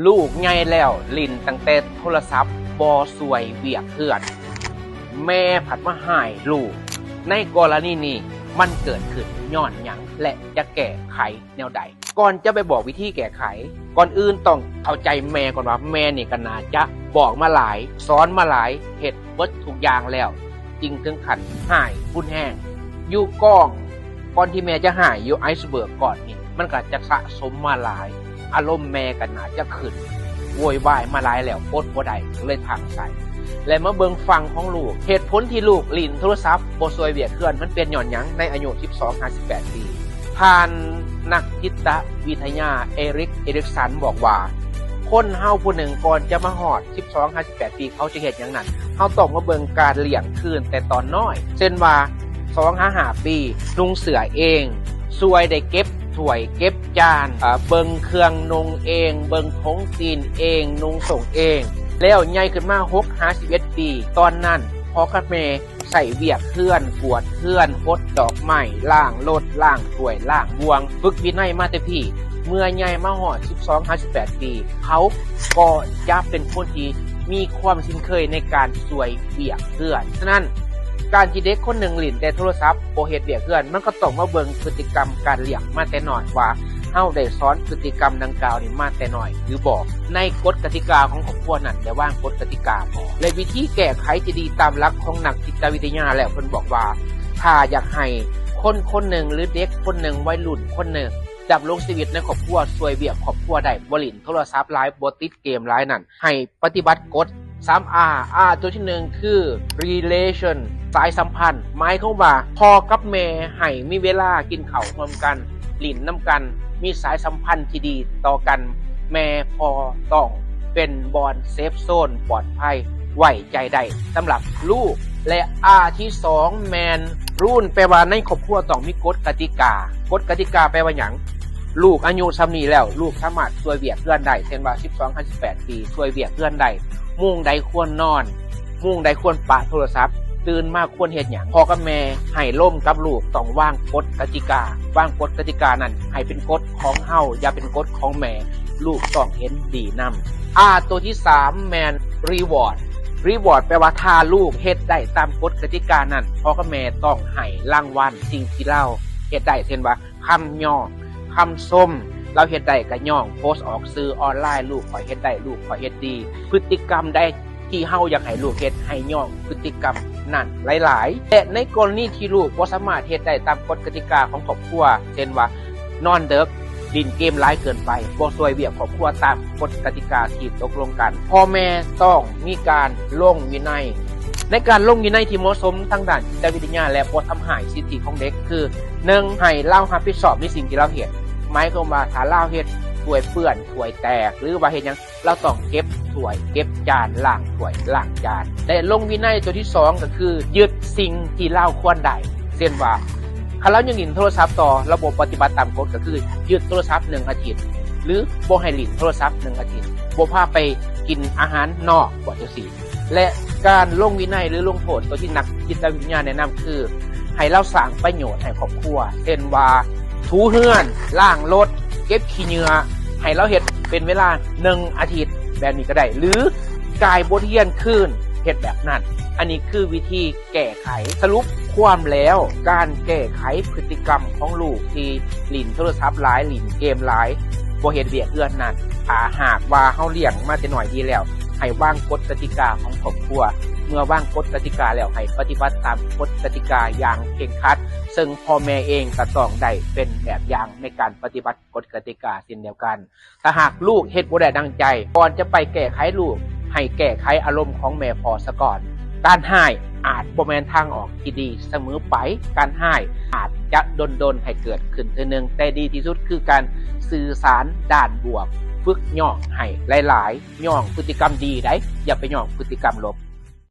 ລູກໃຫຍ່ແລ້ວ ຫຼິ້ນຕັ້ງແຕ່ໂທລະສັບ ບໍ່ຊ່ວຍວຽກເຮືອນ, ແມ່ພັດມາຮ້າຍລູກ. ໃນກໍລະນີນີ້ ມັນເກີດຂຶ້ນຍ້ອນຫຍັງ ແລະ ຈະແກ້ໄຂແນວໃດ? ກ່ອນຈະໄປບອກວິທີແກ້ໄຂ, ກ່ອນອື່ນຕ້ອງເຂົ້າໃຈແມ່ກ່ອນວ່າ ແມ່ນີ້ກໍໜ້າຈະບອກມາຫຼາຍ, ສອນມາຫຼາຍ, ເຮັດເບິດທຸກຢ່າງແລ້ວ ຈຶ່ງເຖິງຂັ້ນຮ້າຍຮຸນແຮງ. ຢູ່ກ້ອງ ກ່ອນທີ່ແມ່ຈະຮ້າຍ ຢູ່ໄອສເບີກກ້ອນນີ້ ມັນກໍຈະສະສົມມາຫຼາຍ, ອາລົມແມ່ກໍໜ້າຈະຂຶ້ນ, ໂວຍວາຍມາຫຼາຍແລ້ວ ອົດບໍ່ໄດ້ ກໍເລີຍທາງໃສ່. ແລະ ມາເບິ່ງຝັ່ງຂອງລູກ, ເຫດຜົນທີ່ລູກຫຼິ້ນໂທລະສັບ ບໍ່ຊ່ວຍວຽກເຮືອນ ມັນເປັນຍ້ອນຫຍັງ? ໃນອາຍຸສິບສອງຫາສິບແປດປີ, ທ່ານນັກຈິດຕະວິທະຍາ ເອຣິກ ເອຣິກສັນ ບອກວ່າ ຄົນເຮົາຜູ້ໜຶ່ງ ກ່ອນຈະມາຮອດສິບສອງຫາສິບແປດປີ ເຂົາຈະເຮັດຫຍັງນັ້ນ, ເຮົາຕ້ອງມາເບິ່ງການລ້ຽງຄືນແຕ່ຕອນນ້ອຍ. ເຊັ່ນວ່າ ສອງຫາຫ້າປີ, ນຸ່ງເສື້ອເອງ, ຊ່ວຍໄດ້ເກັບຖ້ວຍເກັບຈານ, ເອີ່, ເບິ່ງເຄື່ອງນຸ່ງເອງ, ເບິ່ງຖົງຕີນເອງ, ນຸ່ງສົ້ງເອງ. ແລ້ວໃຫຍ່ຂຶ້ນມາຫົກຫາສິບເອັດປີ, ຕອນນັ້ນພໍ່ກັບແມ່ໃຊ້ວຽກເຮືອນ, ກວາດເຮືອນ, ຫົດດອກໄມ້, ລ້າງລົດ, ລ້າງຖ້ວຍ, ລ້າງບ່ວງ, ຝຶກວິໄນມາແຕ່ພີ້. ເມື່ອໃຫຍ່ມາຮອດສິບສອງຫາສິບແປດປີ, ເຂົາກໍຈະເປັນຄົນທີ່ມີຄວາມຊິນເຄີຍໃນການຊ່ວຍວຽກເຮືອນ. ສະນັ້ນ, ການທີ່ເດັກຄົນໜຶ່ງຫຼິ້ນແຕ່ໂທລະສັບ, ບໍ່ເຮັດວຽກເຮືອນ, ມັນກໍຕ້ອງມາເບິ່ງພຶດຕິກຳການລ້ຽງມາແຕ່ນ້ອຍວ່າ ເຮົາໄດ້ສອນພຶດຕິກຳດັ່ງກ່າວນີ້ມາແຕ່ນ້ອຍຫຼືບໍ່? ໃນກົດກະຕິກາຂອງຄອບຄົວນັ້ນ ໄດ້ວາງກົດກະຕິກາບໍ່? ແລະ ວິທີແກ້ໄຂທີ່ດີຕາມຫຼັກຂອງນັກຈິດຕະວິທະຍາແລ້ວ ເພິ່ນບອກວ່າ ຖ້າຢາກໃຫ້ຄົນຄົນໜຶ່ງ ຫຼື ເດັກຄົນໜຶ່ງ, ໄວລຸ້ນຄົນໜຶ່ງ ດຳລົງຊີວິດໃນຄອບຄົວ, ຊ່ວຍວຽກຄອບຄົວໄດ້, ບໍ່ຫຼິ້ນໂທລະສັບຫຼາຍ, ບໍ່ຕິດເກມຫຼາຍນັ້ນ, ໃຫ້ປະຕິບັດກົດສາມ R. R ຕົວທີໜຶ່ງຄື relation ສາຍສຳພັນ, ໝາຍຄວາມວ່າພໍ່ກັບແມ່ໃຫ້ມີເວລາກິນເຂົ້າຮ່ວມກັນ, ຫຼິ້ນນຳກັນ, ມີສາຍສຳພັນທີ່ດີຕໍ່ກັນ, ແມ່ພໍ່ຕ້ອງເປັນບ່ອນເຊຟໂຊນ ປອດໄພ ໄວ້ໃຈໄດ້ສຳລັບລູກ. ແລະ R ທີສອງແມ່ນ rule ແປວ່າໃນຄອບຄົວຕ້ອງມີກົດກະຕິກາ. ກົດກະຕິກາແປວ່າຫຍັງ? ລູກອາຍຸສ່ຳນີ້ແລ້ວ ລູກສາມາດຊ່ວຍວຽກເຮືອນໄດ້, ເຊັ່ນວ່າ ສິບສອງຫາສິບແປດປີ ຊ່ວຍວຽກເຮືອນໄດ້, ໂມງໃດຄວນນອນ, ໂມງໃດຄວນປະໂທລະສັບ, ຕື່ນມາຄວນເຮັດຫຍັງ, ພໍ່ກັບແມ່ໃຫ້ລົມກັບລູກ, ຕ້ອງວາງກົດກະຕິກາ. ວາງກົດກະຕິການັ້ນໃຫ້ເປັນກົດຂອງເຮົາ, ຢ່າເປັນກົດຂອງແມ່, ລູກຕ້ອງເຫັນດີນຳ. R ຕົວທີສາມແມ່ນ reward. Reward ແປວ່າຖ້າລູກເຮັດໄດ້ຕາມກົດກະຕິການັ້ນ, ພໍ່ກັບແມ່ຕ້ອງໃຫ້ລາງວັນສິ່ງທີ່ລາວເຮັດໄດ້, ເຊັ່ນວ່າ ຄຳຍ້ອງ, ຄຳຊົມ, ລາວເຮັດໄດ້ກໍຍ້ອງ, ໂພສອອກສື່ອອນລາຍ, ລູກຂ້ອຍເຮັດໄດ້, ລູກຂ້ອຍເຮັດດີ. ພຶດຕິກຳໃດທີ່ເຮົາຢາກໃຫ້ລູກເຮັດ, ໃຫ້ຍ້ອງພຶດຕິກຳນັ້ນຫຼາຍໆ. ແລະ ໃນກໍລະນີທີ່ລູກບໍ່ສາມາດເຮັດໄດ້ຕາມກົດກະຕິກາຂອງຄອບຄົວ, ເຊັ່ນວ່າ ນອນເດິກ, ຫຼິ້ນເກມຫຼາຍເກີນໄປ, ບໍ່ຊ່ວຍວຽກຄອບຄົວຕາມກົດກະຕິກາທີ່ຕົກລົງກັນ, ພໍ່ແມ່ຕ້ອງມີການລົງວິໄນ. ໃນການລົງວິໄນທີ່ເໝາະສົມທາງດ້ານຈິດຕະວິທະຍາ ແລະ ບໍ່ທຳຮ້າຍສິດທິຂອງເດັກ ຄື ໜຶ່ງ ໃຫ້ລາວຮັບຜິດຊອບໃນສິ່ງທີ່ລາວເຮັດ. ໝາຍຄວາມວ່າ ຖ້າລາວເຮັດຖ້ວຍເປື້ອນ, ຖ້ວຍແຕກ ຫຼືວ່າເຮັດຫຍັງ, ລາວຕ້ອງເກັບຖ້ວຍເກັບຈານ, ລ້າງຖ້ວຍລ້າງຈານ. ແລະ ລົງວິໄນຕົວທີສອງ ກໍຄື ຍຶດສິ່ງທີ່ລາວຄວນໄດ້. ເຊັ່ນວ່າ ຄັນລາວຍັງຫຼິ້ນໂທລະສັບຕໍ່, ລາວບໍ່ປະຕິບັດຕາມກົດ, ກໍຄື ຍຶດໂທລະສັບໜຶ່ງອາທິດ ຫຼື ບໍ່ໃຫ້ຫຼິ້ນໂທລະສັບໜຶ່ງອາທິດ, ບໍ່ພາໄປກິນອາຫານນອກ, ວ່າຈັ່ງຊີ້. ແລະ ການລົງວິໄນ ຫຼື ລົງໂທດ ຕົວທີ່ນັກຈິດຕະວິທະຍາແນະນຳ ຄື ໃຫ້ລາວສ້າງປະໂຫຍດໃຫ້ຄອບຄົວ, ເຊັ່ນວ່າ ຖູເຮືອນ, ລ້າງລົດ, ເກັບຂີ້ເຫຍື້ອ, ໃຫ້ລາວເຮັດເປັນເວລາໜຶ່ງອາທິດ, ແບບນີ້ກໍໄດ້ ຫຼື ຈ່າຍບົດຮຽນຄືນ, ເຮັດແບບນັ້ນ. ອັນນີ້ຄືວິທີ ແກ້ໄຂ. ສະຫຼຸບຄວາມແລ້ວ, ການແກ້ໄຂພຶດຕິກຳຂອງລູກທີ່ຫຼິ້ນໂທລະສັບຫຼາຍ, ຫຼິ້ນເກມຫຼາຍ, ບໍ່ເຮັດວຽກເຮືອນນັ້ນ, ຖ້າຫາກວ່າເຮົາລ້ຽງມາແຕ່ນ້ອຍດີແລ້ວ, ໃຫ້ວາງກົດກະຕິກາຂອງຄອບຄົວ. ເມື່ອວາງກົດກະຕິກາແລ້ວ, ໃຫ້ປະຕິບັດຕາມກົດກະຕິກາຢ່າງເຄັ່ງຄັດ, ເຊິ່ງພໍ່ແມ່ເອງກໍຕ້ອງໄດ້ເປັນແບບຢ່າງໃນການປະຕິບັດກົດກະຕິກາເຊັ່ນດຽວກັນ. ຖ້າຫາກລູກເຮັດບໍ່ໄດ້ດັ່ງໃຈ, ກ່ອນຈະໄປແກ້ໄຂລູກ, ໃຫ້ແກ້ໄຂອາລົມຂອງແມ່ພໍ່ສາກ່ອນ. ການຮ້າຍອາດບໍ່ແມ່ນທາງອອກທີ່ດີສະເໝີໄປ. ການຮ້າຍອາດຈະດົນໆໃຫ້ເກີດຂຶ້ນເທື່ອໜຶ່ງ, ແຕ່ດີທີ່ສຸດຄືການສື່ສານດ້ານບວກ, ຝຶກຍ້ອງໃຫ້ຫຼາຍໆ, ຍ້ອງພຶດຕິກຳດີໄດ໋, ຢ່າໄປຍ້ອງພຶດຕິກຳລົບ.